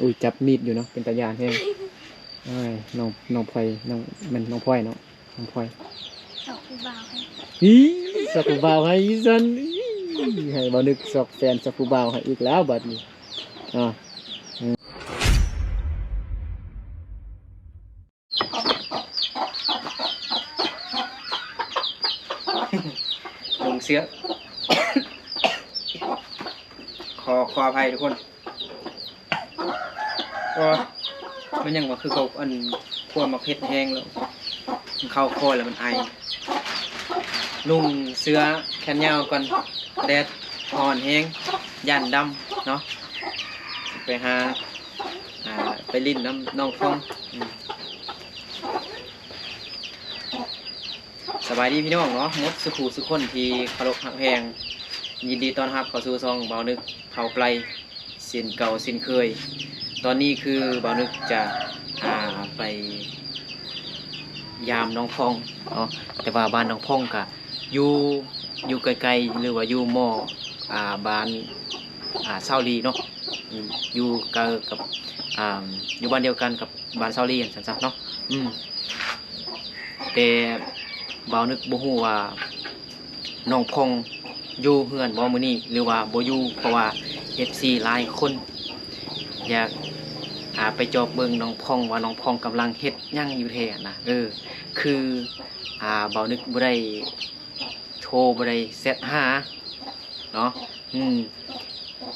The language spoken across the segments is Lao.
ອຸ້ຍ ຈັບມີດຢູ່ເນາະ ເປັນຕາຢ້ານແຮງ. ອ້າຍ ນ້ອງ ນ້ອງພອຍ ນ້ອງ ແມ່ນນ້ອງພອຍເນາະ ນ້ອງພອຍ. ຊອກຜູ້ບ່າວໃຫ້ ອີ ຊອກຜູ້ບ່າວໃຫ້ອີ່ສັນ ອີ ໃຫ້ບ່າວນຶກຊອກແຟນ ຊອກຜູ້ບ່າວໃຫ້ອີກແລ້ວບາດນີ້. ອາ ລົງເຊືອກ ຂໍ ຂໍອະໄພທຸກຄົນ. ໂອ້ຍ ມັນຫຍັງວະ ຄືເຂົາ ອັນ ຂົ້ວໝາກເຜັດແຮງແລ້ວ ມັນເຂົ້າຄໍແລ້ວມັນໄອ. ນຸ່ງເສື້ອແຂນຍາວກ່ອນ ແດດຮ້ອນແຮງ ຢ້ານດຳເນາະ. ໄປຫາ ອ່າ ໄປຫຼິ້ນນຳນ້ອງພອງ. ອືມ ສະບາຍດີພີ່ນ້ອງເນາະ ໝົດສູ່ຜູ້ສູ່ຄົນທີ່ເຄົາລົບຮັກແພງ. ຍິນດີຕ້ອນຮັບເຂົ້າສູ່ຊ່ອງບ່າວນຶກເຜົາໄປ ເຊັ່ນເກົ່າເຊັ່ນເຄີຍ. ຕອນນີ້ຄືບ່າວນຶກຈະ ອ່າ ໄປຢາມນ້ອງພອງເນາະ ແຕ່ວ່າບ້ານນ້ອງພອງກະຢູ່ ຢູ່ໄກໆ ຫຼືວ່າຢູ່ໝໍ້ ອ່າ ບ້ານ ອ່າ ຊາວລີເນາະ. ອືມ ຢູ່ໃກ້ກັບ ອ່າ ຢູ່ບ້ານດຽວກັນກັບບ້ານຊາວລີ ຊັ້ນຊະເນາະ. ອືມ ແຕ່ບ່າວນຶກບໍ່ຮູ້ວ່ານ້ອງພອງຢູ່ເຮືອນບໍ່ມື້ນີ້ ຫຼືວ່າບໍ່ຢູ່ ເພາະວ່າເອັຟຊີຫຼາຍຄົນຢາກ ອ່າ ໄປຈອບເບິ່ງນ້ອງພອງວ່ານ້ອງພອງກຳລັງເຮັດຫຍັງຢູ່ແທ້ນະ. ເອີ ຄື ອ່າ ບ່າວນຶກບໍ່ໄດ້ໂທ ບໍ່ໄດ້ແຊັດຫາເນາະ. ອືມ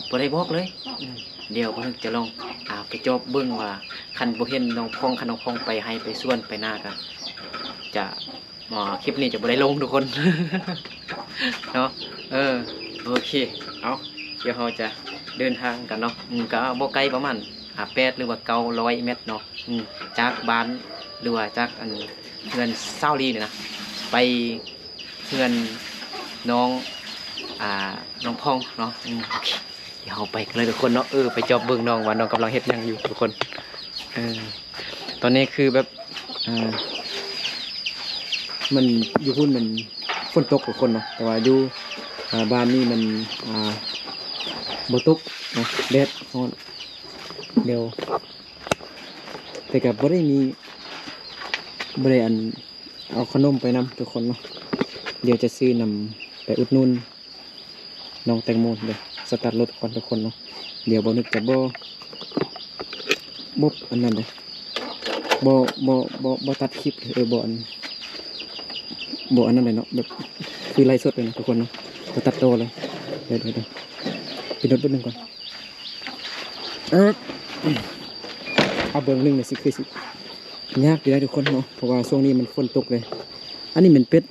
ບໍ່ໄດ້ບອກເລີຍ. ອືມ ດຽວບ່າວນຶກຈະລອງ ອ່າ ໄປຈອບເບິ່ງວ່າ ຄັນບໍ່ເຫັນນ້ອງພອງ ຄັນນ້ອງພອງໄປໄຮ່ໄປສວນໄປນາກະຈະ ອໍ ຄລິບນີ້ຈະບໍ່ໄດ້ລົງທຸກຄົນເນາະ. ເອີ ໂອເຄ ເອົາ ດຽວເຮົາຈະເດີນທາງກັນເນາະ. ອືມ ກະບໍ່ໄກ ປະມານ ອ່າ ແປດ ຫຼືວ່າເກົ້າຮ້ອຍແມັດເນາະ. ອືມ ຈາກບ້ານ ຫຼືວ່າຈາກ ອັນ ເຮືອນຊາວລີນີ້ນະ ໄປເຮືອນນ້ອງ ອ່າ ນ້ອງພອງເນາະ. ອືມ ໂອເຄ ດຽວເຮົາໄປກັນເລີຍທຸກຄົນເນາະ. ເອີ ໄປຈອບເບິ່ງນ້ອງວ່ານ້ອງກຳລັງເຮັດຫຍັງຢູ່ທຸກຄົນ. ເອີ ຕອນນີ້ຄືແບບ ເອີ ມັນຢູ່ພຸ້ນມັນຝົນຕົກທຸກຄົນເນາະ ແຕ່ວ່າຢູ່ ອ່າ ບ້ານນີ້ມັນ ອ່າ ບໍ່ຕົກເນາະ ແດດຮ້ອນ. ດຽວ ແຕ່ກໍບໍ່ໄດ້ມີ ບໍ່ໄດ້ ອັນ ເອົາຂະໜົມໄປນຳທຸກຄົນເນາະ. ດຽວຈະຊື້ນຳໄປອຸດໜູນ ນ້ອງແຕງໂມເດີ ສະຕາດລົດກ່ອນທຸກຄົນເນາະ. ດຽວບ່າວນຶກຈະບໍ່ ບໍ່ອັນນັ້ນເດີ ບໍ່ ບໍ່ ບໍ່ ບໍ່ຕັດຄລິບເດີ ເອີ ບໍ່ອັນ ບໍ່ອັນນັ້ນເລີຍເນາະ ແບບຄືໄລສົດເລີຍນະທຸກຄົນເນາະ ບໍ່ຕັດຕໍ່ເລີຍ. ດຽວ ດຽວ ດຽວ ປິດລົດແປັບໜຶ່ງກ່ອນ. ເອີ ເອົາເບິ່ງໜຶ່ງນີ້ຊິຄືຊິຍາກຢູ່ໄດ໋ທຸກຄົນເນາະ ເພາະວ່າຊ່ວງນີ້ມັນຝົນຕົກເລີຍ. ອັນນີ້ແມ່ນເປັດ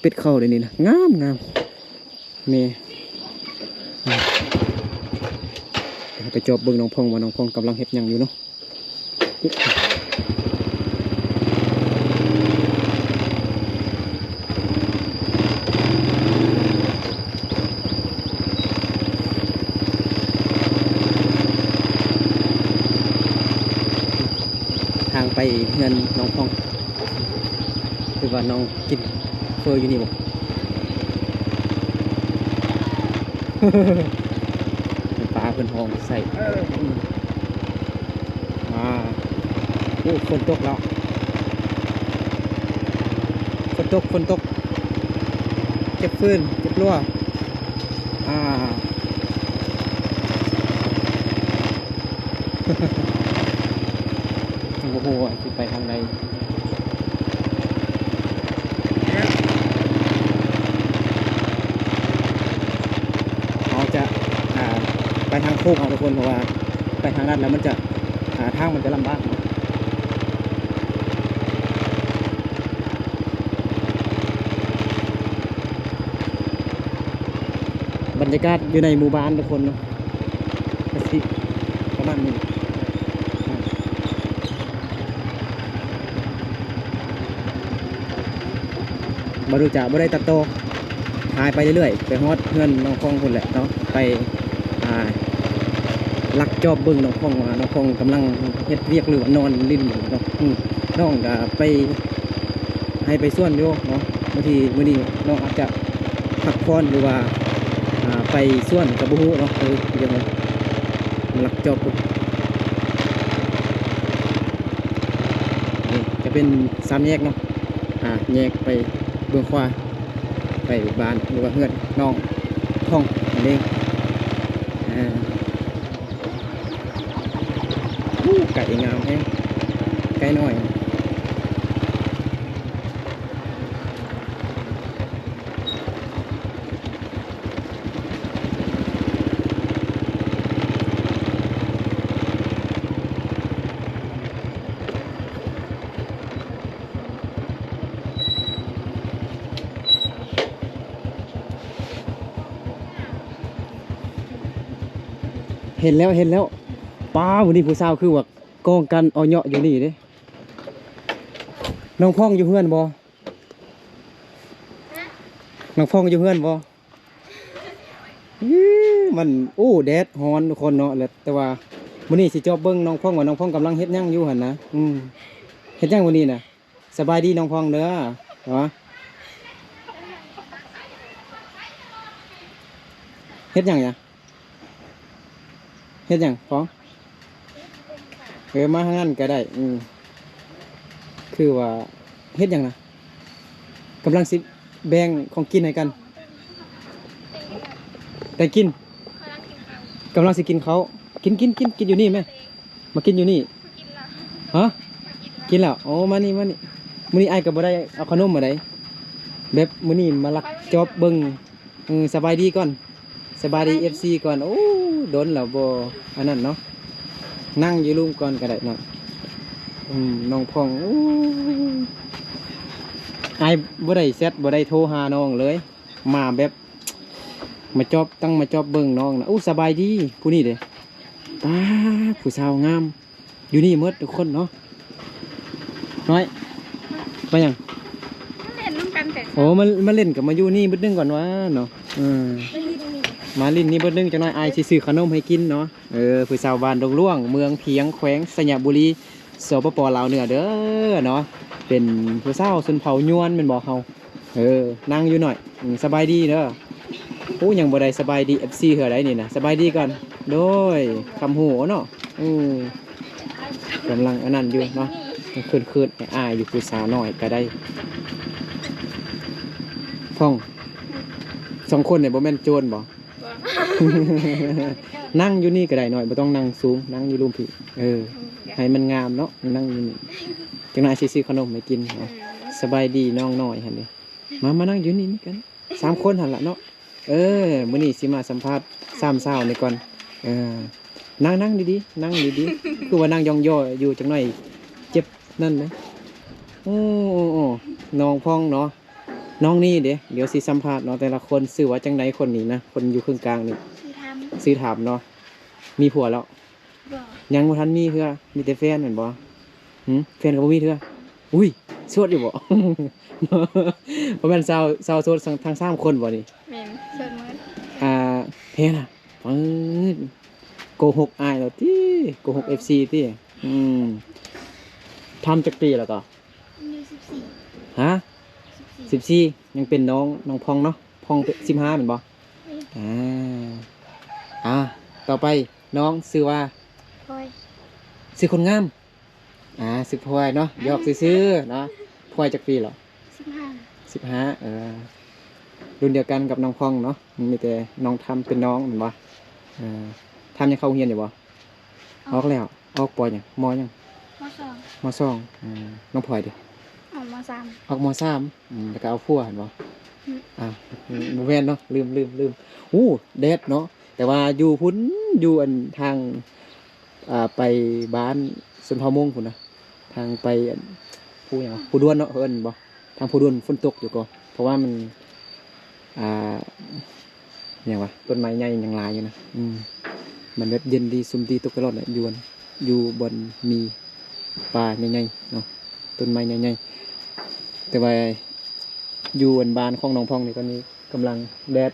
ເປັດເຂົາເດ້ນີ້ນະ ງາມໆ ແມ່ ເຮົາໄປຈອບເບິ່ງນ້ອງພອງວ່ານ້ອງພອງກຳລັງເຮັດຫຍັງຢູ່ເນາະ. ທາງໄປເຮືອນນ້ອງພອງ ຫຼືວ່ານ້ອງກິນເຟີຢູ່ນີ້ບໍ່? ປາເພິ່ນຮ້ອງໃສ່ ເອີ ອືມ ອ່າ ໂອ້ ຝົນຕົກແລ້ວ ຝົນຕົກ ຝົນຕົກ ເກັບຟືນ ເກັບລົວ ອ່າ ຍັງບໍ່ຮູ້ວ່າຊິໄປທາງໃດ. ເຮົາຈະ ອ່າ ໄປທາງໂຄ້ງເອົາທຸກຄົນ ເພາະວ່າໄປທາງລັດແລ້ວມັນຈະ ອ່າ ທາງມັນຈະລຳບາກເນາະ. ບັນຍາກາດຢູ່ໃນໝູ່ບ້ານທຸກຄົນເນາະ ກະຊິປະມານນີ້. ບໍ່ຮູ້ຈະບໍ່ໄດ້ຕັດຕໍ່ ຖ່າຍໄປເລື້ອຍໆ ໄປຮອດເຮືອນນ້ອງພອງພຸ້ນແຫຼະເນາະ ໄປ ອ່າ ລັກຈອບເບິ່ງນ້ອງພອງວ່ານ້ອງພອງກຳລັງເຮັດວຽກ ຫຼືວ່ານອນຫຼິ້ນຢູ່ເນາະ. ອືມ ນ້ອງກະໄປ ໄຮ່ໄປສວນຢູ່ເນາະ ບາງທີມື້ນີ້ນ້ອງອາດຈະພັກຜ່ອນ ຫຼືວ່າ ອ່າ ໄປສວນກໍບໍ່ຮູ້ເນາະ. ເອີ ດຽວເຮົາລັກຈອບເບິ່ງ ເປັນສາມແຍກເນາະ ອ່າ ແຍກໄປເບື້ອງຂວາ ໄປບ້ານ ຫຼືວ່າເຮືອນນ້ອງທ່ອງນັ້ນເອງ. ອ່າ ໂອ້ ໄກ່ງາມແຮງ ໄກ່ນ້ອຍ. ເຫັນແລ້ວ ເຫັນແລ້ວ. ປ້າ ມື້ນີ້ຜູ້ສາວຄືວ່າກອງກັນເອົາເຍາະຢູ່ນີ້ເດ້. ນ້ອງພອງຢູ່ເຮືອນບໍ່? ນ້ອງພອງຢູ່ເຮືອນບໍ່? ອີ ມັນ ໂອ້ ແດດຮ້ອນທຸກຄົນເນາະ ແລະ ແຕ່ວ່າມື້ນີ້ຊິຈອບເບິ່ງນ້ອງພອງວ່ານ້ອງພອງກຳລັງເຮັດຫຍັງຢູ່ຫັ້ນນະ. ອືມ ເຮັດຫຍັງມື້ນີ້ນະ? ສະບາຍດີນ້ອງພອງເດີ. ເນາະ ເຮັດຫຍັງຫຍັງ? ເຮັດຫຍັງພອງ? ເອີ ມາທາງນັ້ນກໍໄດ້. ອືມ ຄືວ່າເຮັດຫຍັງນະ? ກຳລັງຊິແບ່ງຂອງກິນໃຫ້ກັນ ແຕ່ງກິນ ກຳລັງຊິກິນເຂົ້າ. ກິນ ກິນ ກິນ ກິນຢູ່ນີ້ແມ. ມາກິນຢູ່ນີ້. ຮະ? ກິນແລ້ວ. ໂອ້ ມານີ້ ມານີ້. ມື້ນີ້ອ້າຍກໍບໍ່ໄດ້ເອົາຂະໜົມມາໃດ ແບບມື້ນີ້ມາລັກຈອບເບິ່ງ. ເອີ ສະບາຍດີກ່ອນ ສະບາຍດີ ສະບາຍດີ ເອັຟຊີ ກ່ອນ. ໂອ້ ດົນແລ້ວບໍ່ອັນນັ້ນເນາະ ນັ່ງຢູ່ລຸ່ມກ່ອນກໍໄດ້ເນາະ. ອືມ ນ້ອງພອງ ໂອ້ ອ້າຍບໍ່ໄດ້ແຊັດ ບໍ່ໄດ້ໂທຫານ້ອງເລີຍ ມາແບບ ມາຈອບ ຕັ້ງມາຈອບເບິ່ງນ້ອງນະ. ໂອ້ ສະບາຍດີ. ຜູ້ນີ້ເດ້ ປ້າ ຜູ້ສາວງາມ ຢູ່ນີ້ໝົດທຸກຄົນເນາະ. ນ້ອຍ ມາຫຍັງ? ມາຫຼິ້ນນຳກັນແຕ່ ໂອ້ ມາ ມາຫຼິ້ນກໍມາຢູ່ນີ້ບຶດໜຶ່ງກ່ອນວ່າເນາະ. ເອີ ມາຫຼິ້ນນີ້ບຶດໜຶ່ງ ຈັກໜ່ອຍອ້າຍຊິຊື້ຂະໜົມໃຫ້ກິນເນາະ. ເອີ ຜູ້ສາວບ້ານດົງຫຼວງ ເມືອງພຽງ ແຂວງໄຊຍະບູລີ ສປປ ລາວເໜືອເດີເນາະ. ເປັນຜູ້ສາວຊົນເຜົ່າຍວນແມ່ນບໍ່ເຮົາ? ເອີ ນັ່ງຢູ່ໜ້ອຍ. ອືມ ສະບາຍດີເດີ. ໂອ້ ຍັງບໍ່ໄດ້ສະບາຍດີ ເອັຟຊີ ເທື່ອໃດນີ້ນະ. ສະບາຍດີກ່ອນ. ໂດຍ ຄຳຮູ້ເນາະ. ອືມ ກຳລັງອັນນັ້ນຢູ່ເນາະ ເຂີນໆ ອາຍໆ ຢູ່ ຜູ້ສາວນ້ອຍກໍໄດ້. ພອງ ສອງຄົນນີ້ບໍ່ແມ່ນໂຈນບໍ່? ບໍ່ ນັ່ງຢູ່ນີ້ກໍໄດ້ນ້ອຍ ບໍ່ຕ້ອງນັ່ງສູງ ນັ່ງຢູ່ລຸ່ມພີ້. ເອີ ໃຫ້ມັນງາມເນາະ ນັ່ງຢູ່ນີ້. ຈັກໜ່ອຍຊິຊື້ຂະໜົມໃຫ້ກິນເນາະ. ອືມ ສະບາຍດີນ້ອງນ້ອຍຫັ້ນເດ້. ມາ ມານັ່ງຢູ່ນີ້ນຳກັນ ສາມຄົນຫັ້ນລະເນາະ. ເອີ ມື້ນີ້ຊິມາສຳພາດສາມສາວນີ້ກ່ອນ. ເອີ ນັ່ງ ນັ່ງດີໆ ນັ່ງດີໆ. ຄືວ່ານັ່ງຢ່ອງຍໍ້ຢູ່ ຈັກໜ້ອຍເຈັບນັ້ນເດ້. ໂອ້ ໂອ້ ໂອ້ ນ້ອງພອງເນາະ. ນ້ອງນີ້ເດ້ ດຽວຊິສຳພາດເນາະ ແຕ່ລະຄົນຊື່ວ່າຈັ່ງໃດ? ຄົນນີ້ນະ ຄົນຢູ່ເຄິ່ງກາງນີ້ ຊື່ທຳ ຊື່ທຳເນາະ. ມີຜົວແລ້ວ? ບໍ່ ຍັງບໍ່ທັນມີເທື່ອ ມີແຕ່ແຟນແມ່ນບໍ່? ຫື ແຟນກໍບໍ່ມີເທື່ອ. ອຸ້ຍ ໂສດຢູ່ບໍ່? ບໍ່ແມ່ນສາວ ສາວໂສດທັງ ທັງສາມຄົນບໍ່ນີ້? ແມ່ນ ໂສດໝົດ. ອ່າ ເຮັດນະ ປຶດ ໂກຫົກອ້າຍແລ້ວຕິ ໂກຫົກ ເອັຟຊີ ຕິ. ອືມ ທຳຈັກປີແລ້ວກໍ? ອາຍຸສິບສີ່. ຮະ? ສິບສີ່ ສິບສີ່ ຍັງເປັນນ້ອງ ນ້ອງພອງເນາະ. ພອງສິບຫ້າແມ່ນບໍ່? ອືມ ອ່າ ອ່າ ຕໍ່ໄປນ້ອງຊື່ວ່າ? ພອຍ. ຊື່ຄົນງາມ. ອ່າ ຊື່ພອຍເນາະ ຫຍອກຊື່ໆເນາະ. ພອຍຈັກປີແລ້ວ? ສິບຫ້າ ສິບຫ້າ. ເອີ ລຸ້ນດຽວກັນກັບນ້ອງພອງເນາະ. ມີແຕ່ນ້ອງທຳເປັນນ້ອງແມ່ນບໍ່? ເອີ ທຳຍັງເຂົ້າໂຮງຮຽນຢູ່ບໍ່? ອອກ ອອກແລ້ວ. ອອກ ປ.ຫຍັງ? ມ.ຫຍັງ? ມ.ສອງ ມ.ສອງ. ອືມ ນ້ອງພອຍເດ? ອອກ ມ.ສາມ. ອອກ ມ.ສາມ. ອືມ ແລ້ວກໍເອົາຜົວຫັ້ນບໍ່? ອືມ ອ້າວ ບໍ່ແມ່ນເນາະ ລືມ ລືມ ລືມ. ໂອ້ ແດດເນາະ ແຕ່ວ່າຢູ່ພຸ້ນ ຢູ່ອັນທາງ ອ່າ ໄປບ້ານຊົນເຜົ່າມົ້ງພຸ້ນນະ ທາງໄປອັນ ພູຫຍັງວະ ພູດວນເນາະ ເອີ້ນບໍ່? ທາງພູດວນຝົນຕົກຢູ່ກໍ ເພາະວ່າມັນ ອ່າ ຫຍັງວະ ຕົ້ນໄມ້ໃຫຍ່ຍັງຫຼາຍຢູ່ນະ. ອືມ ມັນແບບເຢັນດີ ຊຸ່ມດີ ຕົກຕະຫຼອດແຫຼະ ຢູ່ອັນ ຢູ່ບ່ອນມີປ່າໃຫຍ່ໆເນາະ ຕົ້ນໄມ້ໃຫຍ່ໆ. ແຕ່ວ່າຢູ່ອັນບ້ານຂອງນ້ອງພອງນີ້ ຕອນນີ້ກຳລັງແດດ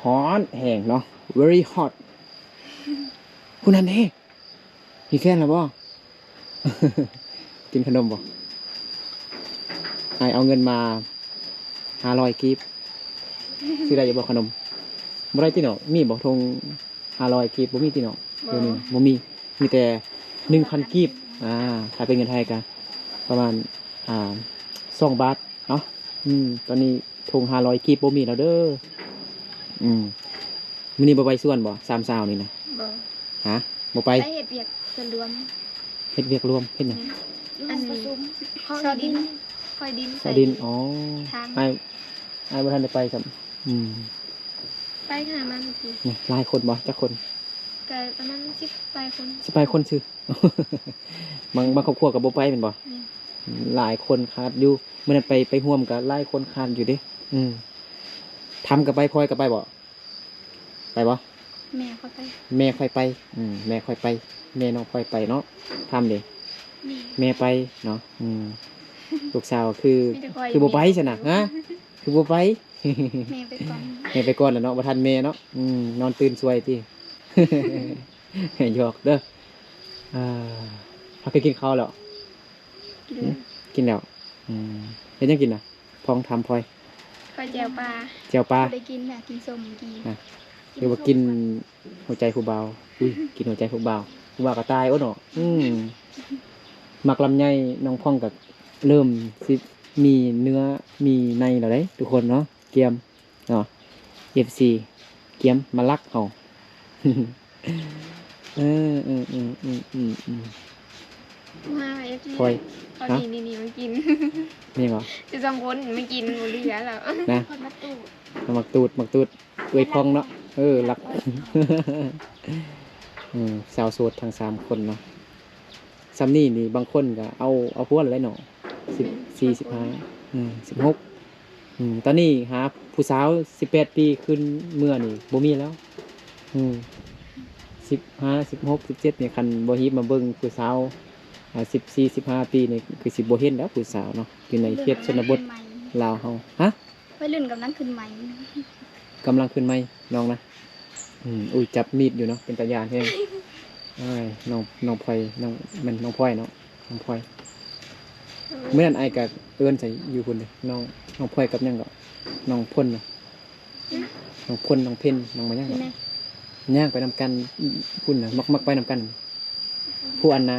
ຮ້ອນແຮງເນາະ very hot. ຜູ້ນັ້ນເດ້ ມີແຟນແລ້ວບໍ່? ກິນຂະໜົມບໍ່? ອ້າຍເອົາເງິນມາຫ້າຮ້ອຍກີບ ຊື້ໄດ້ຢູ່ບໍ່ຂະໜົມ? ບໍ່ໄດ້ຕິເນາະ. ມີບໍ່ ຖົງຫ້າຮ້ອຍກີບ? ບໍ່ມີຕິເນາະ. ບໍ່ ດຽວນີ້ບໍ່ມີ ມີແຕ່ໜຶ່ງພັນກີບ. ອ່າ ຖ້າເປັນເງິນໄທກະ ປະມານ ອ່າ ສອງບາດເນາະ. ອືມ ຕອນນີ້ຖົງຫ້າຮ້ອຍກີບບໍ່ມີແລ້ວເດີ. ອືມ ມື້ນີ້ບໍ່ໄປສວນບໍ່ ສາມສາວນີ້ນະ? ບໍ່. ຮະ ບໍ່ໄປ? ໄປເຮັດວຽກສ່ວນລວມ. ເຮັດວຽກລວມ ເຮັດຫຍັງ? ອັນນີ້ ຂໍດິນ ຂໍດິນ ຂໍດິນ. ອໍ ທາງ ອ້າຍ ອ້າຍບໍ່ທັນໄດ້ໄປຊ້ຳ. ອືມ ໄປຫາມາເມື່ອກີ້. ນີ້ຫຼາຍຄົນບໍ່? ຈັກຄົນ? ກໍປະມານສິບປາຍຄົນ. ສິບປາຍຄົນຊື່. ບາງ ບາງຄອບຄົວກໍບໍ່ໄປແມ່ນບໍ່? ແມ່ນ. ຫຼາຍຄົນຂາດຢູ່. ມື້ນັ້ນໄປ ໄປຮ່ວມກໍຫຼາຍຄົນຂາດຢູ່ເດ້. ອືມ ທຳກໍໄປ ພອຍກໍໄປບໍ່? ໄປບໍ່? ແມ່ຂ້ອຍໄປ. ແມ່ຂ້ອຍໄປ. ອືມ ແມ່ຂ້ອຍໄປ. ແມ່ນ້ອງພອຍໄປເນາະ. ທຳເດ? ແມ່ ແມ່ໄປເນາະ. ອືມ ລູກສາວຄື ມີແຕ່ຂ້ອຍ ຄືບໍ່ໄປຊັ້ນນະ? ຮະ ຄືບໍ່ໄປ? ແມ່ໄປກ່ອນ ແມ່ໄປກ່ອນແລ້ວເນາະ. ບໍ່ທັນແມ່ເນາະ. ອືມ ນອນຕື່ນສວຍຕິ. ຫຍອກເດີ. ອ່າ ພາກັນກິນເຂົ້າແລ້ວ? ກິນແລ້ວ. ກິນແລ້ວ. ອືມ ເຮັດຫຍັງກິນນະ? ພອງ ຖາມພອຍ. ຂ້ອຍແຈ່ວປາ. ແຈ່ວປາ. ບໍ່ໄດ້ກິນນະ ກິນສົ້ມກີ້. ອ່ະ ຫຼືວ່າກິນຫົວໃຈຜູ້ບ່າວ? ອຸ້ຍ ກິນຫົວໃຈຜູ້ບ່າວ ຜູ້ບ່າວກໍຕາຍ. ໂອ້ເນາະ. ອືມ ໝາກລຳໄຍນ້ອງພອງກໍເລີ່ມຊິມີເນື້ອມີໃນແລ້ວເດ້ທຸກຄົນເນາະ. ກຽມເນາະ ເອັຟຊີ ກຽມມາລັກເຮົາ. ເອີ ເອີ ເອີ ເອີ ເອີ ເອີ ເອີ ວ່າ ເອັຟຊີ ພອຍ ເອົາ ຮະ ນີ້ ນີ້ ນີ້ມາກິນ. ມີຫຍັງຫວາ? ຊິສອງຄົນມາກິນບໍ່ເຫຼືອແລ້ວນະ. ໝາກຕູດ ໝາກຕູດ ໝາກຕູດ ເອື້ອຍພອງເນາະ. ເອີ ລັກ ເອີ ສາວໂສດທັງສາມຄົນເນາະ. ຊ່ຳນີ້ນີ້ບາງຄົນກໍເອົາ ເອົາຜົວແລ້ວເນາະ. ສິບສີ່ ສິບຫ້າ ອືມ ສິບຫົກ. ອືມ ຕອນນີ້ຫາຜູ້ສາວສິບແປດປີຂຶ້ນເມືອນີ້ບໍ່ມີແລ້ວ. ອືມ ສິບຫ້າ ສິບຫົກ ສິບເຈັດນີ້ ຄັນບໍ່ຮີບມາເບິ່ງຜູ້ສາວ ອ່າ ສິບສີ່ ສິບຫ້າປີນີ້ ຄືຊິບໍ່ເຫັນແລ້ວຜູ້ສາວເນາະ ຢູ່ໃນເຂດຊົນນະບົດລາວເຮົາ. ຮະ? ໄວລຸ້ນກຳລັງຂຶ້ນໃໝ່ ກຳລັງຂຶ້ນໃໝ່ນ້ອງນະ. ອືມ ອຸ້ຍ ຈັບມີດຢູ່ເນາະ ເປັນຕາຢ້ານແຮງ. ອ້າຍ ນ້ອງ ນ້ອງພອຍ ນ້ອງ ແມ່ນນ້ອງພອຍເນາະ ນ້ອງພອຍ. ເອີ ມື້ນັ້ນອ້າຍກະເອີ້ນໃສ່ຢູ່ພຸ້ນເດ້ ນ້ອງ ນ້ອງພອຍກັບຫຍັງເກາະ ນ້ອງພົ້ນນະ ນ້ອງພົ້ນ ນ້ອງເພັນ ນ້ອງມາຫຍັງເກາະ ຍ່າງໄປນຳກັນພຸ້ນນະ ມັກ ມັກໄປນຳກັນ. ຜູ້ອັນນາ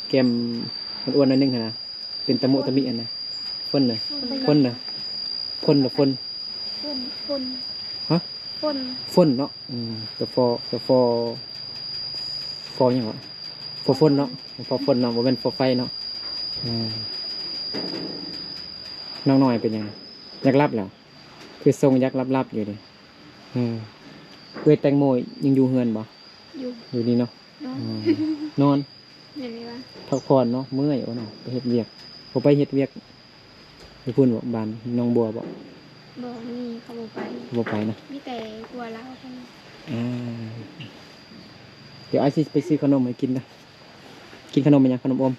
ແກ້ມອ້ວນໆໜ້ອຍໜຶ່ງຫັ້ນນະ ເປັນຕະມຸຕະມິຫັ້ນນະ. ຝົນນະ ຝົນນະ ຝົນນະ ຝົນ ຝົນ ຝົນ ຮະ? ຝົນ ຝົນເນາະ. ອືມ the for the for for ຫຍັງວະ for ຝົນເນາະ for ຝົນເນາະ ບໍ່ແມ່ນ for ໄຟເນາະ. ອືມ ນ້ອງນ້ອຍເປັນຫຍັງ ຢາກຫຼັບແລ້ວ ຄືຊົງຢາກຫຼັບໆຢູ່ເດ. ເອີ ເອື້ອຍແຕງໂມຍັງຢູ່ເຮືອນບໍ່? ຢູ່ ຢູ່ນີ້ເນາະ. ນອນ ອືມ ນອນ ແມ່ນນີ້ຫວາ ພັກຜ່ອນເນາະ ເມື່ອຍບໍ່ເນາະ ໄປເຮັດວຽກ. ບໍ່ໄປເຮັດວຽກຢູ່ພຸ້ນບໍ່ ບ້ານໜອງບົວບໍ່? ບໍ່ມີ ເຂົາບໍ່ໄປ ເຂົາບໍ່ໄປນະ ມີແຕ່ຜົວລາວເທົ່ານັ້ນ. ອ່າ ດຽວອ້າຍຊິໄປຊື້ຂະໜົມໃຫ້ກິນນະ. ກິນຂະໜົມຫຍັງ? ຂະໜົມອົມ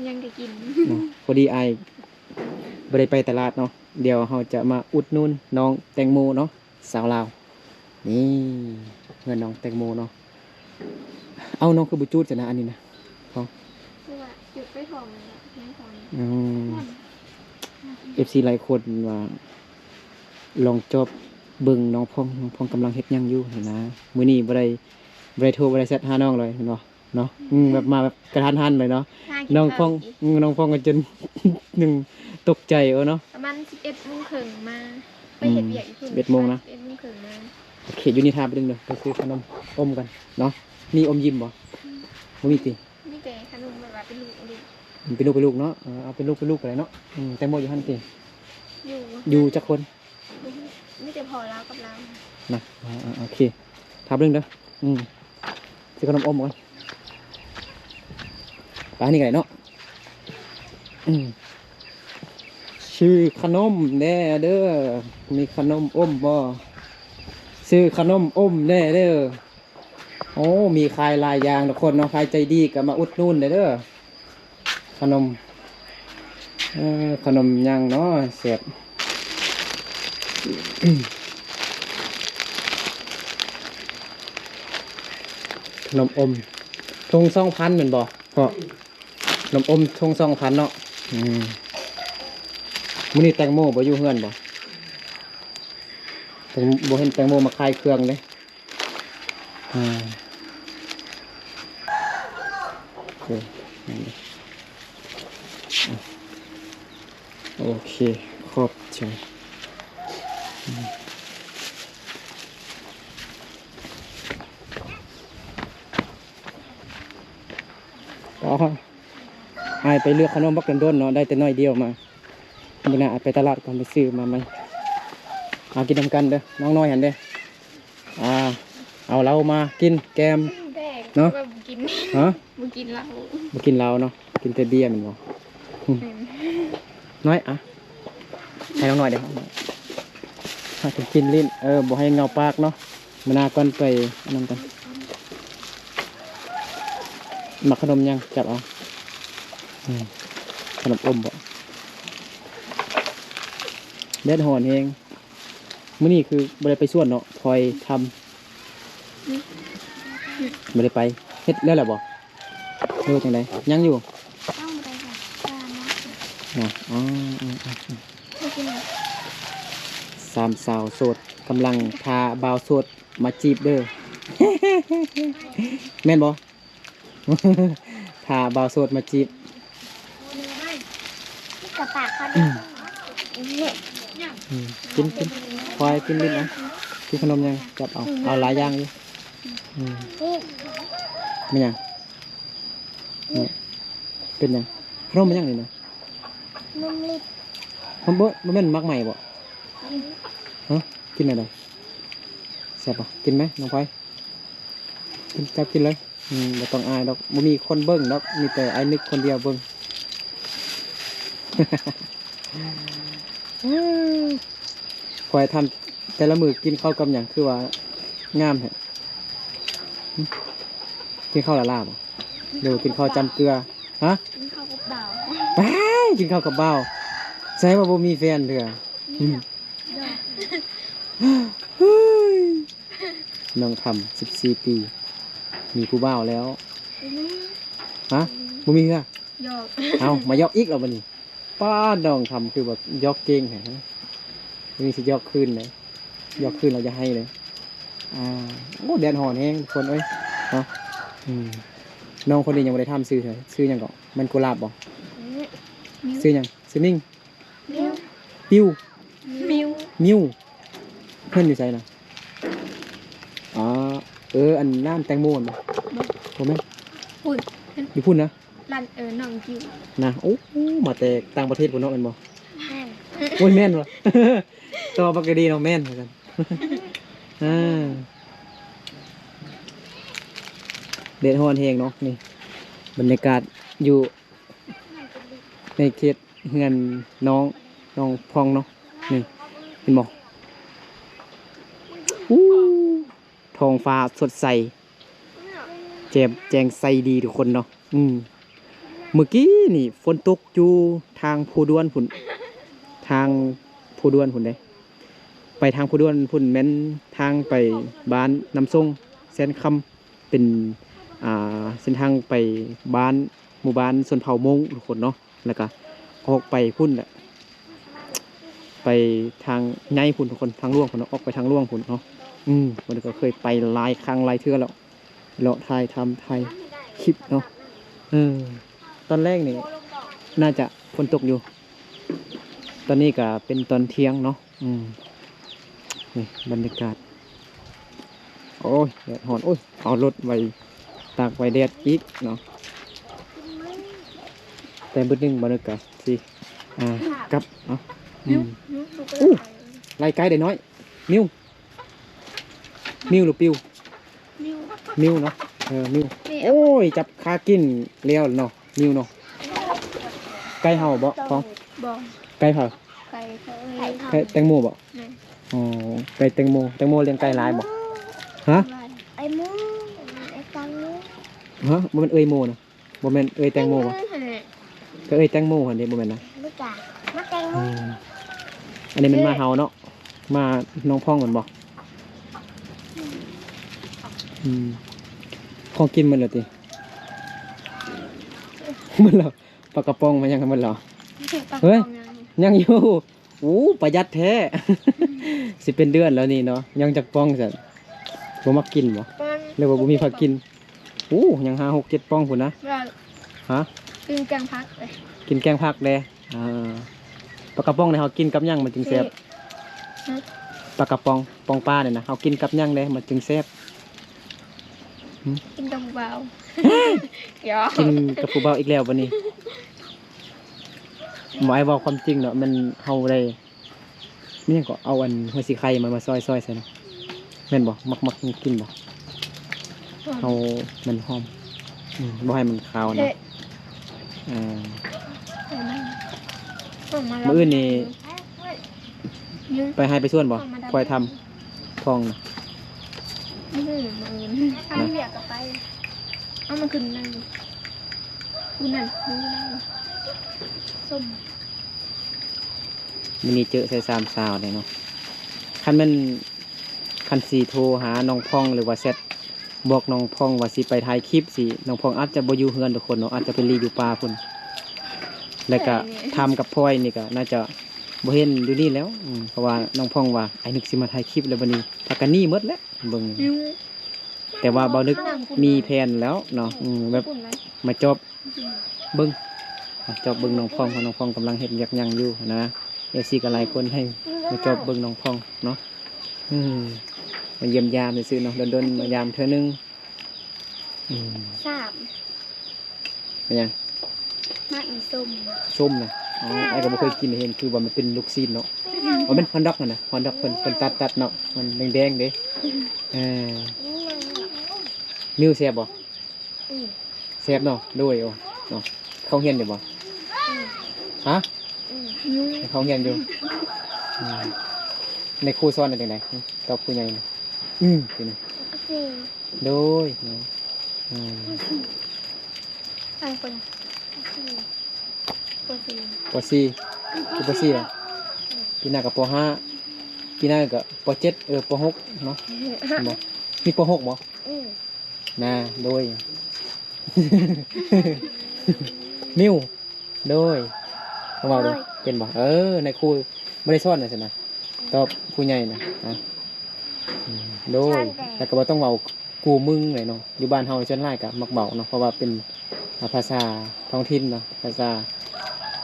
ຫຍັງກໍກິນເນາະ. ພໍດີອ້າຍບໍ່ໄດ້ໄປຕະຫຼາດເນາະ ດຽວເຮົາຈະມາອຸດໜູນນ້ອງແຕງໂມເນາະ. ສາວລາວ ນີ້ເຮືອນນ້ອງແຕງໂມເນາະ. ເອົ້າ ນ້ອງຄືບໍ່ຈູດຊັ້ນນະ ອັນນີ້ນະ ເອົ້າ ຄືວ່າຈຸດໄປທ້ອງນີ້ແຫຼະ ແຮງທ້ອງ. ອືມ ເອັຟຊີຫຼາຍຄົນວ່າລອງຈອບເບິ່ງນ້ອງພອງ ນ້ອງພອງກຳລັງເຮັດຫຍັງຢູ່ຫັ້ນນະ. ມື້ນີ້ບໍ່ໄດ້ ບໍ່ໄດ້ໂທ ບໍ່ໄດ້ແຊັດຫານ້ອງເລີຍແມ່ນບໍ່? ເນາະ ອືມ ແບບມາແບບກະທັນຫັນເລີຍເນາະ ນ້ອງພອງ. ອືມ ນ້ອງພອງກໍຈົນໜຶ່ງຕົກໃຈເນາະ. ປະມານສິບເອັດໂມງເຄິ່ງມາ ໄປເຮັດວຽກຢູ່ພຸ້ນ ອືມ ສິບເອັດໂມງນະ ສິບເອັດໂມງເຄິ່ງມາ. ໂອເຄ ຢູ່ນີ້ຖ້າແປັບໜຶ່ງເດີ ໄປຊື້ຂະໜົມອົມກັນເນາະ. ມີອົມຍິມບໍ່? ອືມ ບໍ່ມີຕິ? ມີແຕ່ຂະໜົມແບບວ່າເປັນລູກເປັນລູກ ເປັນລູກເປັນລູກເນາະ. ເອີ ເອົາເປັນລູກເປັນລູກກໍໄດ້ເນາະ. ອືມ ແຕງໂມຢູ່ຫັ້ນຕິ? ຢູ່ ຢູ່ຈັກຄົນ? ມີແຕ່ພໍ່ລາວກັບລາວນະ. ອ່າ ໂອເຄ ຖ້າແປັບໜຶ່ງເດີ. ອືມ ຊື້ຂະໜົມອົມກ່ອນ ໄປນີ້ກໍໄດ້ເນາະ. ອືມ ຊື້ຂະໜົມແດ່ເດີ ມີຂະໜົມອົມບໍ່? ຊື້ຂະໜົມອົມແດ່ເດີ. ໂອ້ ມີຂາຍຫຼາຍຢ່າງທຸກຄົນເນາະ ໃຜໃຈດີກໍມາອຸດໜູນໄດ້ເດີ. ຂະໜົມ ເອີ ຂະໜົມຫຍັງເນາະແຊບ? ຂະໜົມອົມ ຖົງສອງພັນແມ່ນບໍ່ພໍ່? ຂະໜົມອົມຖົງສອງພັນເນາະ. ອືມ ມື້ນີ້ແຕງໂມບໍ່ຢູ່ເຮືອນບໍ່? ແຕງ ບໍ່ເຫັນແຕງໂມມາຂາຍເຄື່ອງເດ້. ອ່າ ໂອເຄ ນັ້ນເດ້. ໂອເຄ ຂອບໃຈ. ອໍ ອ້າຍໄປເລືອກຂະໜົມບັກດົນໆເນາະ ໄດ້ແຕ່ໜ້ອຍດຽວມາ. ມື້ໜ້າອ້າຍໄປຕະຫຼາດກ່ອນ ໄປຊື້ມາໃໝ່. ມາກິນນຳກັນເດີ ນ້ອງນ້ອຍຫັ້ນເດ້. ອ່າ ເອົາເຫຼົ້າມາກິນແກມເນາະ. ບໍ່ກິນ ຮະ? ບໍ່ກິນເຫຼົ້າ ບໍ່ກິນເຫຼົ້າເນາະ ກິນແຕ່ເບຍແມ່ນບໍ່? ອືມ ນ້ອຍ ອ່ະ ໃຫ້ນ້ອງນ້ອຍເດ້ ໃຫ້ເພິ່ນກິນຫຼິ້ນ ເອີ ບໍ່ໃຫ້ເຫງົາປາກເນາະ. ມື້ໜ້າກ່ອນໄປອັນນັ້ນກ່ອນ. ມັກຂະໜົມຫຍັງ? ຈັບເອົາ. ອືມ ຂະໜົມອົມບໍ? ແດດຮ້ອນແຮງ. ມື້ນີ້ຄືບໍ່ໄດ້ໄປສວນເນາະ ພອຍທຳ ບໍ່ໄດ້ໄປ. ເຮັດແລ້ວແຫຼະບໍ ຫຼືວ່າຈັ່ງໃດ? ຍັງຢູ່. ອາ ສາມສາວໂສດກຳລັງຖ້າບ່າວໂສດມາຈີບເດີ. ແມ່ນບໍ່? ຖ້າບ່າວໂສດມາຈີບ. ອືມ ກິນ ກິນ ຄວາຍກິນຫຼິ້ນເອົາ. ກິນຂະໜົມຫຍັງ? ຈັບເອົາ ເອົາຫຼາຍຢ່າງຢູ່. ອືມ ແມ່ນຫຍັງ? ເປັນຫຍັງ? ຂະໜົມຫຍັງນີ້ນະ? ນົມລິບ. ມັນບໍ່ ບໍ່ແມ່ນໝາກໄມ້ບໍ? ຮະ? ກິນແນວໃດ? ແຊບບໍ່? ກິນໄໝ ນ້ອງພອຍ? ກິນ ຈັບກິນເລີຍ. ອືມ ບໍ່ຕ້ອງອາຍດອກ ບໍ່ມີຄົນເບິ່ງດອກ ມີແຕ່ອ້າຍນຶກຄົນດຽວເບິ່ງ. ຂ້ອຍທຳແຕ່ລະມື້ກິນເຂົ້າກັບຫຍັງ ຄືວ່າງາມແທ້? ຫຶ? ກິນເຂົ້າຫຼ້າໆບໍ? ຫຼືວ່າກິນເຂົ້າຈ້ຳເກືອ? ຮະ? ກິນເຂົ້າກັບບ່າວ. ວ້າຍ ກິນເຂົ້າກັບບ່າວ ໃສວ່າບໍ່ມີແຟນເທື່ອ? ອືມ ນ້ອງທຳ ສິບສີ່ປີ ມີຜູ້ບ່າວແລ້ວ. ບໍ່ມີ. ຮະ? ບໍ່ມີເທື່ອ? ຫຍອກ. ເອົ້າ ມາຫຍອກອີກແລ້ວບັດນີ້. ປ້າ ນ້ອງທຳຄືແບບຫຍອກເກັ່ງແທ້. ນີ້ຊິຫຍອກຄືນເດ້ ຫຍອກຄືນແລ້ວຢ່າໄຫ້ເດ້. ອ່າ ໂອ້ ແດດຮ້ອນແຮງທຸກຄົນເອີຍເນາະ. ອືມ ນ້ອງຄົນນີ້ຍັງບໍ່ໄດ້ຖາມຊື່ເທື່ອ ຊື່ຫຍັງເກາະ? ແມ່ນກຸຫຼາບບໍ່? ອືມ ຊື່ຫຍັງ? ຊື່ມິງ? ມິວ ປິວ ມິວ ມິວ. ເຮືອນຢູ່ໃສນະ? ອໍ ເອີ ອັນຮ້ານແຕງໂມຫັ້ນບໍ່? ບໍ່ ບໍ່ແມ່ນ ພຸ້ນ ຢູ່ພຸ້ນນະ ຮ້ານ ເອີ ນ້ອງຈິ້ວນະ. ໂອ້ ມາແຕ່ຕ່າງປະເທດພຸ້ນເນາະ ແມ່ນບໍ່? ແມ່ນ. ໂອ້ຍ ແມ່ນບໍ່? ຕອບປາກກະດີເນາະ ແມ່ນວ່າຊັ້ນ. ອ່າ ແດດຮ້ອນແຮງເນາະ. ນີ້ບັນຍາກາດຢູ່ ໃນເຂດເຮືອນນ້ອງ ນ້ອງພອງເນາະ. ນີ້ເຫັນບໍ່? ອູ້ ທ້ອງຟ້າສົດໃສ ແຈ່ມແຈ້ງໃສດີທຸກຄົນເນາະ. ອືມ ມື້ກີ້ນີ້ຝົນຕົກຢູ່ທາງພູດວນພຸ້ນ ທາງພູດວນພຸ້ນເດ້. ໄປທາງພູດວນພຸ້ນແມ່ນທາງໄປບ້ານນ້ຳຊົງ ແສນຄຳ ເປັນ ອ່າ ເສັ້ນທາງໄປບ້ານ ໝູ່ບ້ານຊົນເຜົ່າມົ້ງທຸກຄົນເນາະ. ແລ້ວກະອອກໄປພຸ້ນແຫຼະ ໄປທາງໃຫຍ່ພຸ້ນທຸກຄົນ ທາງຫຼວງພຸ້ນເນາະ ອອກໄປທາງຫຼວງພຸ້ນເນາະ. ອືມ ມັນກະເຄີຍໄປຫຼາຍຄັ້ງຫຼາຍເທື່ອແລ້ວ ເລາະຖ່າຍທຳ ຖ່າຍຄລິບເນາະ. ເອີ ຕອນແລງນີ້ໜ້າຈະຝົນຕົກຢູ່ ຕອນນີ້ກະເປັນຕອນທ່ຽງເນາະ. ອືມ ນີ້ບັນຍາກາດ ໂອ້ຍ ແດດຮ້ອນ. ໂອ້ຍ ເອົາລົດໄວ້ຕາກໄວ້ແດດອີກເນາະ. ແຕ່ບຶດໜຶ່ງບາດນີ້ກະຊິ ອ່າ ກັບເນາະ. ອືມ ອູ້ ໄລ່ໄກເດ້ນ້ອຍ. ມິວ ມິວຫຼືປິວ? ມິວ ມິວເນາະ. ເອີ ມິວ. ໂອ້ຍ ຈັບຄາກິນແລ້ວເນາະ ມິວເນາະ. ໄກ່ເຫົ່າບໍ່ ພອງ? ບໍ່ ໄກ່ໃຜ? ໄກ່ ໄກ່ແຕງໂມບໍ່? ແມ່ນ. ອໍ ໄກ່ແຕງໂມ. ແຕງໂມລ້ຽງໄກ່ຫຼາຍບໍ່? ຮະ? ໄອ້ໂມ ໄອ້ແຕງໂມ. ຮະ? ບໍ່ແມ່ນເອີຍໂມນະ? ບໍ່ແມ່ນເອີຍແຕງໂມບໍ່? ແຕງໂມຫັ້ນແຫຼະ ກໍເອີຍແຕງໂມຫັ້ນເດ້ ບໍ່ແມ່ນນະ? ບໍ່ຈັກ ມາແຕງໂມ. ອືມ ອັນນີ້ແມ່ນໝາເຮົາເນາະ ໝານ້ອງພອງແມ່ນບໍ່? ອືມ ຂອງກິນໝົດແລ້ວຕິ? ໝົດແລ້ວ. ປາກະປ໋ອງມາຍັງໝົດແລ້ວ? ປາກະປ໋ອງ ເຮີ້ຍ ຍັງ ຍັງຢູ່. ໂອ້ ປະຢັດແທ້. ຊິເປັນເດືອນແລ້ວນີ້ເນາະ ຍັງຈັກປ໋ອງຊັ້ນ? ບໍ່ມັກກິນບໍ່? ປ໋ອງ ຫຼືວ່າບໍ່ມີໃຜກິນ? ໂອ້ ຍັງຫ້າ ຫົກ ເຈັດປ໋ອງພຸ້ນນະ. ວ່າ ຮະ? ກິນແກງຜັກເລີຍ. ກິນແກງຜັກເດ້. ເອີ ປາກະປ໋ອງນີ້ເຮົາກິນກັບຫຍັງມັນຈຶ່ງແຊບ? ຮະ? ປາກະປ໋ອງ ປ໋ອງປານີ້ນະ ເຮົາກິນກັບຫຍັງເດ້ມັນຈຶ່ງແຊບ? ຫຶ? ກິນກັບຜູ້ບ່າວ. ຢອກ ກິນກັບຜູ້ບ່າວອີກແລ້ວບັດນີ້. ບໍ່ ອ້າຍເວົ້າຄວາມຈິງເນາະ ແມ່ນເຮົາໄດ້ ມີຫຍັງເກາະ ເອົາອັນຫົວສີໄຄມາ ມາຊອຍໆໃສ່ນະ ແມ່ນບໍ່? ມັກ ມັກກິນບໍ່? ຫອມ ເຮົາ ແມ່ນຫອມ ອືມ ບໍ່ໃຫ້ມັນຄາວນະ. ເອີ ຫອມມາ ມື້ອື່ນນີ້ ອືມ ໄປໄຮ່ໄປສວນບໍ່? ຫອມມາດຳ ຂ້ອຍທຳ ທ້ອງນະ ອືມ ມື້ອື່ນ ທຳວຽກກໍໄປ. ເອົາມາຂຶ້ນນັ້ນ ຢູ່ນັ້ນ ຢູ່ນັ້ນ ສົ້ມ. ມື້ນີ້ເຈີໃສ່ສາມສາວເດ້ເນາະ. ຄັນແມ່ນ ຄັນຊິໂທຫານ້ອງພອງ ຫຼືວ່າແຊັດບອກນ້ອງພອງວ່າຊິໄປຖ່າຍຄລິບ ຊິ ນ້ອງພອງອາດຈະບໍ່ຢູ່ເຮືອນທຸກຄົນເນາະ ອາດຈະໄປລີ້ຢູ່ປ່າພຸ້ນ ແລ້ວກະ ແທ້ນີ້ ທຳກັບພອຍນີ້ກະໜ້າຈະບໍ່ເຫັນຢູ່ນີ້ແລ້ວ. ອືມ ເພາະວ່ານ້ອງພອງວ່າ ອ້າຍນຶກຊິມາຖ່າຍຄລິບແລ້ວ ບັດນີ້ພາກັນໜີໝົດແລ້ວ ເບິ່ງ ແຕ່ວ່າບ່າວນຶກມີແຜນແລ້ວເນາະ. ອືມ ແບບ ມາຈອບ ເບິ່ງ ຈອບເບິ່ງນ້ອງພອງ ເພາະນ້ອງພອງກຳລັງເຮັດວຽກຫຍັງຢູ່ນະ. ເອັຟຊີກໍຫຼາຍຄົນໃຫ້ມາຈອບເບິ່ງນ້ອງພອງເນາະ. ອືມ ມາຢ້ຽມຢາມຊື່ໆເນາະ ດົນໆມາຢາມເທື່ອໜຶ່ງ. ອືມ ສາມ ເປັນຫຍັງ? ໝາກນີ້ສົ້ມ ສົ້ມນະ. ອໍ ອ້າຍກໍບໍ່ເຄີຍກິນ ເຫັນຄືວ່າມັນເປັນລູກຊີ້ນເນາະ. ອໍ ແມ່ນຮອດດອກຫັ້ນນະ ຮອດດອກເພິ່ນ ເພິ່ນຕັດໆເນາະ ມັນແດງໆເດ້. ເອີ ມິວແຊບບໍ່? ອືມ ແຊບເນາະ. ໂດຍ ໂອ້ ເນາະ ເຂົ້າຮຽນຢູ່ບໍ່? ອືມ ຮະ? ອືມ ເຂົ້າຮຽນຢູ່. ອືມ ໃນຄູສອນວ່າຈັ່ງໃດ? ຕອບຜູ້ໃຫຍ່ນະ. ອືມ ໂດຍ ເນາະ. ອືມ ບາງຄົນ ປ.ສີ່ ປ.ສີ່ ຄື ປ.ສີ່ ລະ ປີໜ້າກໍ ປ.ຫ້າ ປີໜ້າກໍ ປ.ເຈັດ ເອີ ປ.ຫົກ ເນາະ. ແມ່ນບໍ່? ມີ ປ.ຫົກ ບໍ່? ອືມ ນາ ໂດຍ ມິວ ໂດຍ ເວົ້າເດ້ ໂດຍ ເປັນບໍ່? ເອີ ນາຍຄູບໍ່ໄດ້ສອນວ່າຊັ້ນນະ ຕອບຜູ້ໃຫຍ່ນະ. ອືມ ໂດຍ ສອນແດ່ ແລ້ວກໍບໍ່ຕ້ອງເວົ້າກູມຶງເລີຍເນາະ. ຢູ່ບ້ານເຮົາສ່ວນຫຼາຍກໍມັກເວົ້າເນາະ ເພາະວ່າເປັນ ອາ ພາສາທ້ອງຖິ່ນເນາະ ພາສາ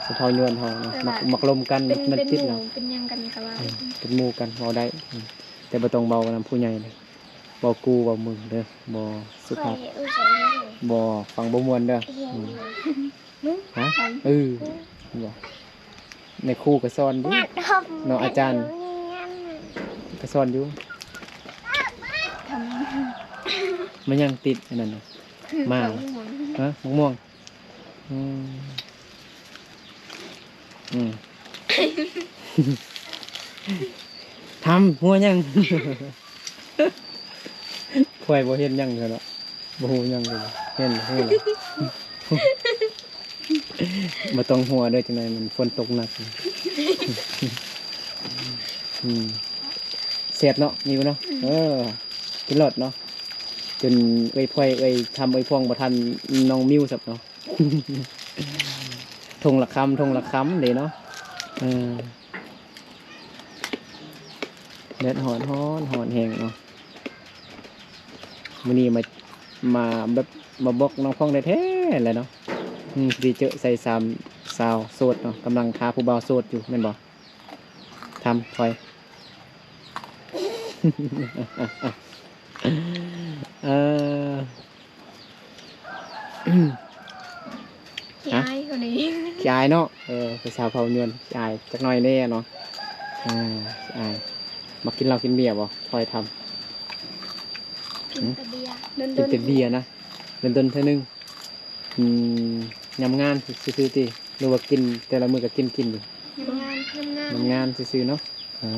ຊົນເຜົ່າຍວນເຮົາເນາະ. ແບບວ່າ ມັກ ມັກລົມກັນ ເປັນ ມັນ ເປັນ ຕິດເນາະ ໝູ່ເປັນຫຍັງກັນກໍເວົ້າ. ອືມ ເປັນໝູ່ກັນເວົ້າໄດ້. ອືມ ແຕ່ບໍ່ຕ້ອງເວົ້ານຳຜູ້ໃຫຍ່ເລີຍ ເວົ້າກູເວົ້າມຶງເດີ ບໍ່ສຸພາບ ບໍ່ ຟັງບໍ່ມ່ວນເດີ. ອືມ ຮະ? ເອີ ບໍ່ ນາຍຄູກໍສອນຢູ່ເນາະ ອາຈານກໍສອນຢູ່. ມັນຍັງຕິດອັນນັ້ນນະ ມາ ຮະ? ໝາກມ່ວງ. ອືມ ອືມ ທຳຫົວຫຍັງ? ຂ້ອຍບໍ່ເຫັນຫຍັງເທື່ອເນາະ ບໍ່ຮູ້ຫຍັງເລີຍ. ເຫັນ ເຫັນ ບໍ່ຕ້ອງຫົວເດີ ຈັ່ງໃດມັນຝົນຕົກໜັກ. ອືມ ແຊບເນາະ ມີບໍ່ເນາະ? ອືມ ເອີ ກິນໂລດເນາະ ຈົນເອື້ອຍພອຍ ເອື້ອຍທຳ ເອື້ອຍພອງບໍ່ທັນນ້ອງມິວຊ້ຳເນາະ. ຖົງລະຄຳ ຖົງລະຄຳເດ້ເນາະ. ເອີ ແດດຮ້ອນ ຮ້ອນ ຮ້ອນແຮງເນາະ. ມື້ນີ້ມາ ມາແບບ ມາບອກນ້ອງພອງແທ້ໆແຫຼະເນາະ. ອືມ ຊິເຈີໃສ່ສາມສາວໂສດເນາະ ກຳລັງຖ້າຜູ້ບ່າວໂສດຢູ່ແມ່ນບໍ່? ທຳ ຖອຍ ເອີ ຂີ້ອາຍຄົນນີ້ ຂີ້ອາຍເນາະ. ເອີ ເປັນສາວເຜົ່າຍວນ ຂີ້ອາຍຈັກໜ້ອຍແດ່ເນາະ. ອ່າ ຂີ້ອາຍ ມັກກິນເຫຼົ້າກິນເບຍບໍ່? ຖອຍທຳ ກິນແຕ່ເບຍ ກິນແຕ່ເບຍນະ ດົນໆເທື່ອໜຶ່ງ. ອືມ ຍາມງານຊື່ໆຕິ ຫຼືວ່າກິນແຕ່ລະມື້ກໍກິນ ກິນຢູ່? ຍາມງານ ຍາມງານ ຍາມງານຊື່ໆເນາະ. ເອີ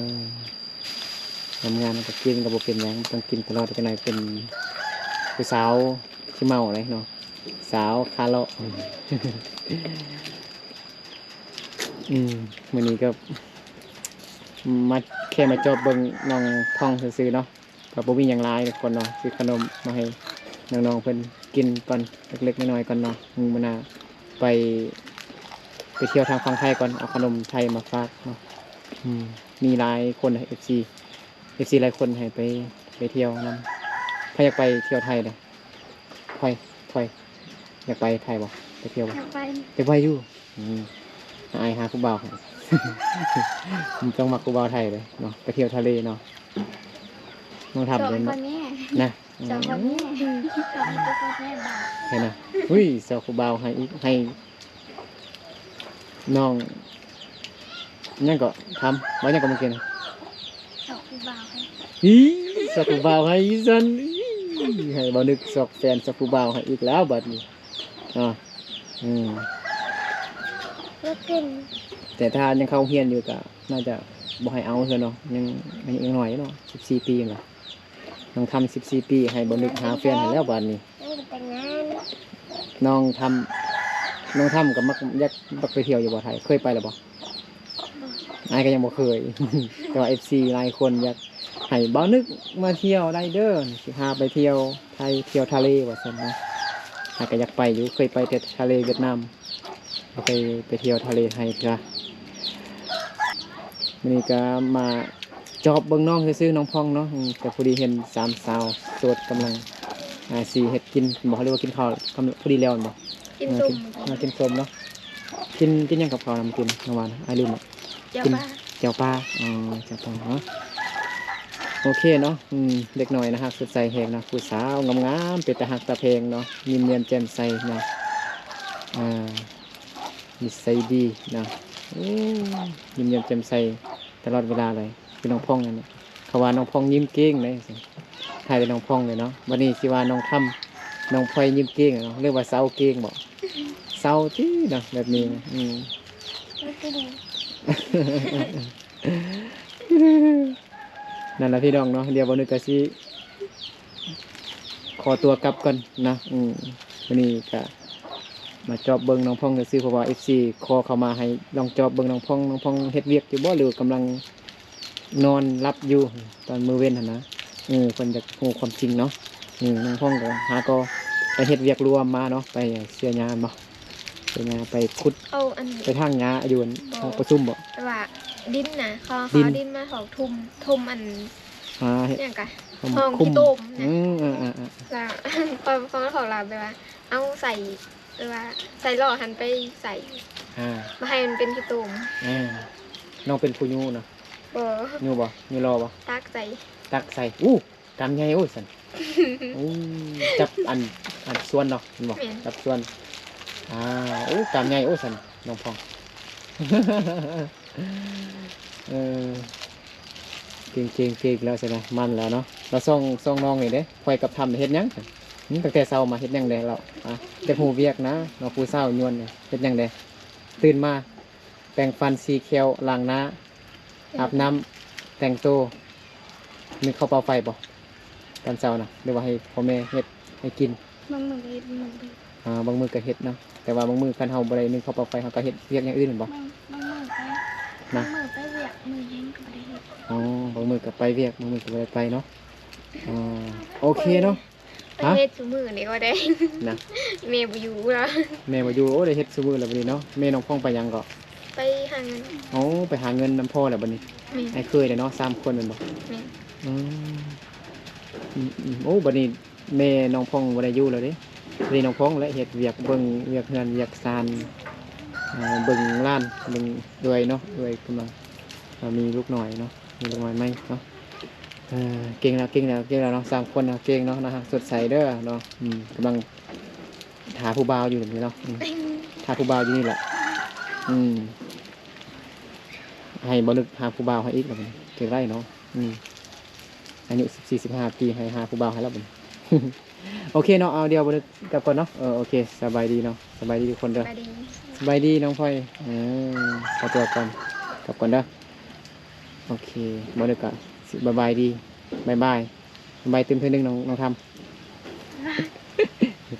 ຍາມງານກໍກິນກໍບໍ່ເປັນຫຍັງ ຕ້ອງກິນຕະຫຼອດ ຈັກໜ້ອຍເປັນຜູ້ສາວຂີ້ເມົາເດ້ເນາະ ສາວຄາເລາະ. ອືມ ມື້ນີ້ກໍມາ ແຄ່ມາຈອບເບິ່ງນ້ອງພອງຊື່ໆເນາະ. ກໍບໍ່ມີຫຍັງຫຼາຍທຸກຄົນເນາະ ຊື້ຂະໜົມມາໃຫ້ນ້ອງໆເພິ່ນກິນກ່ອນ ເລັກໆນ້ອຍໆກ່ອນເນາະ. ມື້ໜ້າໄປ ໄປທ່ຽວທາງຝັ່ງໄທກ່ອນ ເອົາຂະໜົມໄທມາຝາກເນາະ. ອືມ ມີຫຼາຍຄົນ ເອັຟຊີ ເອັຟຊີຫຼາຍຄົນໃຫ້ໄປ ໄປທ່ຽວນຳ. ໃຜຢາກໄປທ່ຽວໄທເດ? ໃຜ ໃຜຢາກໄປໄທບໍ່? ໄປທ່ຽວບໍ່? ຢາກໄປ ຢາກໄປຢູ່. ອືມ ອ້າຍຫາຜູ້ບ່າວໃຫ້ ຕ້ອງມັກຜູ້ບ່າວໄທເດ້ເນາະ ໄປທ່ຽວທະເລເນາະ. ນ້ອງທຳ ສອງ ເດີນ ມາ ຄົນນີ້ ນະ ສອງຄົນນີ້ ສອງຄົນນີ້ ໃຫ້ນະ. ອຸ້ຍ ສອກຜູ້ບ່າວໃຫ້ອີກ ໃຫ້ນ້ອງ ຫຍັງເກາະ ທຳ ວ່າຫຍັງເກາະເມື່ອກີ້ນະ? ສອກຜູ້ບ່າວໃຫ້ ອີ ສອກຜູ້ບ່າວໃຫ້ອີ່ຊັ້ນ ອີ ໃຫ້ບ່າວນຶກສອກແຟນ ສອກຜູ້ບ່າວໃຫ້ອີກແລ້ວບາດນີ້. ອ່າ ອືມ ບໍ່ເປັນ ແຕ່ຖ້າຍັງເຂົ້າໂຮງຮຽນຢູ່ກະໜ້າຈະບໍ່ໃຫ້ເອົາເທື່ອເນາະ ຍັງ ຍັງນ້ອຍເນາະ ສິບສີ່ປີເນາະ. ນ້ອງທຳ ສິບສີ່ປີ ໃຫ້ບ່າວນຶກຫາແຟນໃຫ້ແລ້ວບາດນີ້. ນ້ອງທຳ ນ້ອງທຳກໍມັກ ຢາກ ມັກໄປທ່ຽວຢູ່ບໍ່ໄທ? ເຄີຍໄປແລ້ວບໍ່? ອ້າຍກໍຍັງບໍ່ເຄີຍ ແຕ່ວ່າເອັຟຊີຫຼາຍຄົນຢາກໃຫ້ບ່າວນຶກມາທ່ຽວໄດ້ເດີ ຊິພາໄປທ່ຽວໄທ ທ່ຽວທະເລວ່າຊັ້ນນະ. ອ້າຍກໍຢາກໄປຢູ່ ເຄີຍໄປແຕ່ທະເລຫວຽດນາມ ບໍ່ເຄີຍໄປທ່ຽວທະເລໄທເທື່ອ. ມື້ນີ້ກໍມາຈອບເບິ່ງນ້ອງຊື່ໆ ນ້ອງພອງເນາະ. ອືມ ກໍພໍດີເຫັນສາມສາວໂສດກຳລັງ ອ່າ ຊິເຮັດກິນບໍ່ ຫຼືວ່າກິນເຂົ້າ ກຳ ພໍດີແລ້ວແມ່ນບໍ່? ກິນ ເອີ ກິນ ກິນ ເອີ ກິນສົ້ມເນາະ. ກິນ ກິນຫຍັງກັບເຂົ້ານຳ? ກິນນ້ຳຫວານ ອ້າຍລືມລະ. ແຈ່ວປາ ແຈ່ວປາ ອໍ ແຈ່ວປາເນາະ. ໂອເຄເນາະ. ອືມ ເດັກນ້ອຍໜ້າຮັກສົດໃສແຮງເນາະ ຜູ້ສາວງາມໆ ເປັນຕາຮັກຕາແພງເນາະ ຍິ້ມແຍ້ມແຈ່ມໃສເນາະ. ອ່າ ນິໄສດີເນາະ. ໂອ້ ຍິ້ມແຍ້ມແຈ່ມໃສຕະຫຼອດເວລາເລີຍ ຄືນ້ອງພອງນັ້ນນະ. ເຂົາວ່ານ້ອງພອງຍິ້ມເກັ່ງເດ້ ຄ້າຍເປັນນ້ອງພອງເລີຍເນາະ. ບັດນີ້ຊິວ່ານ້ອງທຳ ນ້ອງພອຍຍິ້ມເກັ່ງເນາະ ຫຼືວ່າເຊົາເກັ່ງບໍ? ເຊົາຕິເນາະ ແບບນີ້ນະ. ອືມ ນັ້ນລະພີ່ນ້ອງເນາະ ດຽວບ່າວນຶກກະຊິຂໍຕົວກັບກ່ອນນະ. ອືມ ມື້ນີ້ກະມາຈອບເບິ່ງນ້ອງພອງຊື່ໆ ເພາະວ່າເອັຟຊີຂໍເຂົ້າມາໃຫ້ລອງຈອບເບິ່ງນ້ອງພອງ ນ້ອງພອງເຮັດວຽກຢູ່ບໍ່ ຫຼືກຳລັງ ນອນຫຼັບຢູ່ຕອນມື້ເວັນຫັ້ນນະ. ເອີ ເພິ່ນຢາກຮູ້ຄວາມຈິງເນາະ. ເອີ ນ້ອງພອງກໍຫາກໍໄປເຮັດວຽກລວມມາເນາະ ໄປເສຍຫຍ້າບໍ ເສຍຫຍ້າ ໄປຂຸດ ເອົາອັນ ໄປຖາງຫຍ້າຢູ່ ບໍ່ ປະຊຸມບໍ ແຕ່ວ່າດິນນະ ເຂົາ ດິນ ເຂົາເອົາດິນມາຖອກ ຖົມ ຖົມອັນ ອ່າ ຫຍັງກະ ຖົມ ຫ້ອງ ຄຸ້ມ ຂີ້ຕົມນະ. ອືມ ເອີໆໆ ລະ ເຂົາ ເຂົາ ເຂົາລາວແບບວ່າເອົາໃສ່ ແບບວ່າໃສ່ລໍ້ຫັ້ນໄປໃສ່ ອ່າ ບໍ່ໃຫ້ມັນເປັນຂີ້ຕົມ. ອ່າ ນ້ອງເປັນຜູ້ຍູ້ນະ? ບໍ່ ຍູ້ບໍ່? ຍູ້ລໍບໍ່? ຕັກໃສ່ ຕັກໃສ່. ອູ້ ກາມໃຫຍ່ໂອ້ຊັ້ນ. ອູ້ ຈັບອັນ ອັນສ່ວນເນາະ ແມ່ນບໍ່? ແມ່ນ ຈັບສ່ວນ. ອ່າ ໂອ້ ກາມໃຫຍ່ໂອ້ຊັ້ນ ນ້ອງພອງ. ເອີ ເກັ່ງໆ ເກັ່ງແລ້ວຊັ້ນນະ ມັນແລ້ວເນາະ. ລະສອງ ສອງນ້ອງນີ້ເດ້ ພອຍກັບທຳເຮັດຫຍັງ? ອືມ ຕັ້ງແຕ່ເຊົ້າມາເຮັດຫຍັງແດ່ລະ? ອ່າ ຢາກຮູ້ວຽກນະເນາະ ຜູ້ສາວຍວນນີ້ເຮັດຫຍັງແດ່? ຕື່ນມາແປງຟັນ ສີແຂ້ວ ລ້າງໜ້າ ອືມ ອາບນ້ຳ ແຕ່ງໂຕ ໜຶ້ງເຂົ້າເປົ່າໄຟບໍ່ ຕອນເຊົ້ານະ ຫຼືວ່າໃຫ້ພໍ່ແມ່ເຮັດໃຫ້ກິນ? ບາງມື້ກໍເຮັດ ບາງມື້ບໍ່ເຮັດ. ອ່າ ບາງມື້ກໍເຮັດເນາະ ແຕ່ວ່າບາງມື້ຄັນເຮົາບໍ່ໄດ້ໜຶ້ງເຂົ້າເປົ່າໄບໄຟ ເຮົາກໍເຮັດວຽກຢ່າງອື່ນແມ່ນບໍ່? ບາງ ບາງມື້ໄປ ນະ ບາງມື້ໄປວຽກ ມື້ເຫັນກໍບໍ່ໄດ້ເຮັດ. ອໍ ບາງມື້ກໍໄປວຽກ ບາງມື້ກໍບໍ່ໄດ້ໄປເນາະ. ອໍ ໂອເຄເນາະ. ໄປເຮັດຊຸມື້ນີ້ກໍໄດ້ນະ ແມ່ບໍ່ຢູ່ລະ ແມ່ບໍ່ຢູ່. ໂອ້ ໄດ້ເຮັດຊຸມື້ລະບັດນີ້ເນາະ. ແມ່ນ້ອງພອງໄປຫຍັງເກາະ? ໄປຫາເງິນ. ໂອ້ ໄປຫາເງິນນຳພໍ່ລະບັດນີ້. ແມ່ນ ອ້າຍເຂີຍແຫຼະເນາະ ສາມຄົນແມ່ນບໍ່? ແມ່ນ. ອືມ ອືມໆ ໂອ້ ບັດນີ້ ແມ່ນ້ອງພອງບໍ່ໄດ້ຢູ່ແລ້ວເດ້. ນີ້ນ້ອງພອງແຫຼະເຮັດວຽກ ເບິ່ງວຽກເຮືອນວຽກຊານ ເອີ ເບິ່ງຫຼານ ເບິ່ງເອື້ອຍເນາະ ເອື້ອຍກຳລັງ ເອີ ມີລູກນ້ອຍເນາະ ມີລູກນ້ອຍໃໝ່ເນາະ. ເອີ ເກັ່ງແລ້ວ ເກັ່ງແລ້ວ ເກັ່ງແລ້ວເນາະ ສາມຄົນເນາະ ເກັ່ງເນາະ ໜ້າຮັກສົດໃສເດີເນາະ. ອືມ ກຳລັງຖ້າຜູ້ບ່າວຢູ່ນີ້ເນາະ. ອືມ ຖ້າຜູ້ບ່າວຢູ່ນີ້ແຫຼະ. ອືມ ໃຫ້ບ່າວນຶກຫາຜູ້ບ່າວໃຫ້ອີກແລ້ວ ຈັ່ງໄດ້ເນາະ. ອືມ ອາຍຸສິບສີ່ ສິບຫ້າປີ ໃຫ້ຫາຜູ້ບ່າວໃຫ້ແລ້ວບັດນີ້. ໂອເຄເນາະ ເອົາ ດຽວບ່າວນຶກກັບກ່ອນເນາະ. ເອີ ໂອເຄ ສະບາຍດີເນາະ ສະບາຍດີທຸກຄົນເດີ. ສະບາຍດີ ສະບາຍດີນ້ອງພອຍ. ເອີ ຂໍຕົວກ່ອນ ກັບກ່ອນເດີ. ໂອເຄ ບ່າວນຶກກະຊິບາຍບາຍດີ ບາຍບາຍ ບາຍບາຍຕື່ມເທື່ອໜຶ່ງ ນ້ອງ ນ້ອງທຳ.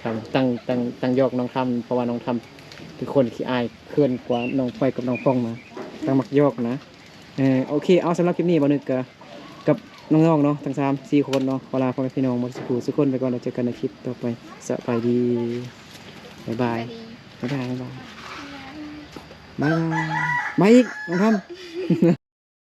ທຳ ຕັ້ງ ຕັ້ງ ຕັ້ງຢອກນ້ອງທຳ ເພາະວ່ານ້ອງທຳເປັນຄົນຂີ້ອາຍ ເຂີນກວ່ານ້ອງພອຍກັບນ້ອງພອງນະ ຕັ້ງມັກຢອກນະ. ເອີ ໂອເຄ ເອົາ ສຳລັບຄລິບນີ້ບ່າວນຶກກະ ກັບນ້ອງໆເນາະ ທັງສາມສີ່ຄົນເນາະ ຂໍລາພໍ່ແມ່ພີ່ນ້ອງໝົດສູ່ຜູ້ສູ່ຄົນໄປກ່ອນ ແລ້ວເຈີກັນໃນຄລິບຕໍ່ໄປ. ສະບາຍດີ ບາຍບາຍ ສະບາຍດີ ບາຍບາຍ ບາຍບາຍ ບາຍບາຍ ມາອີກ ນ້ອງທຳ.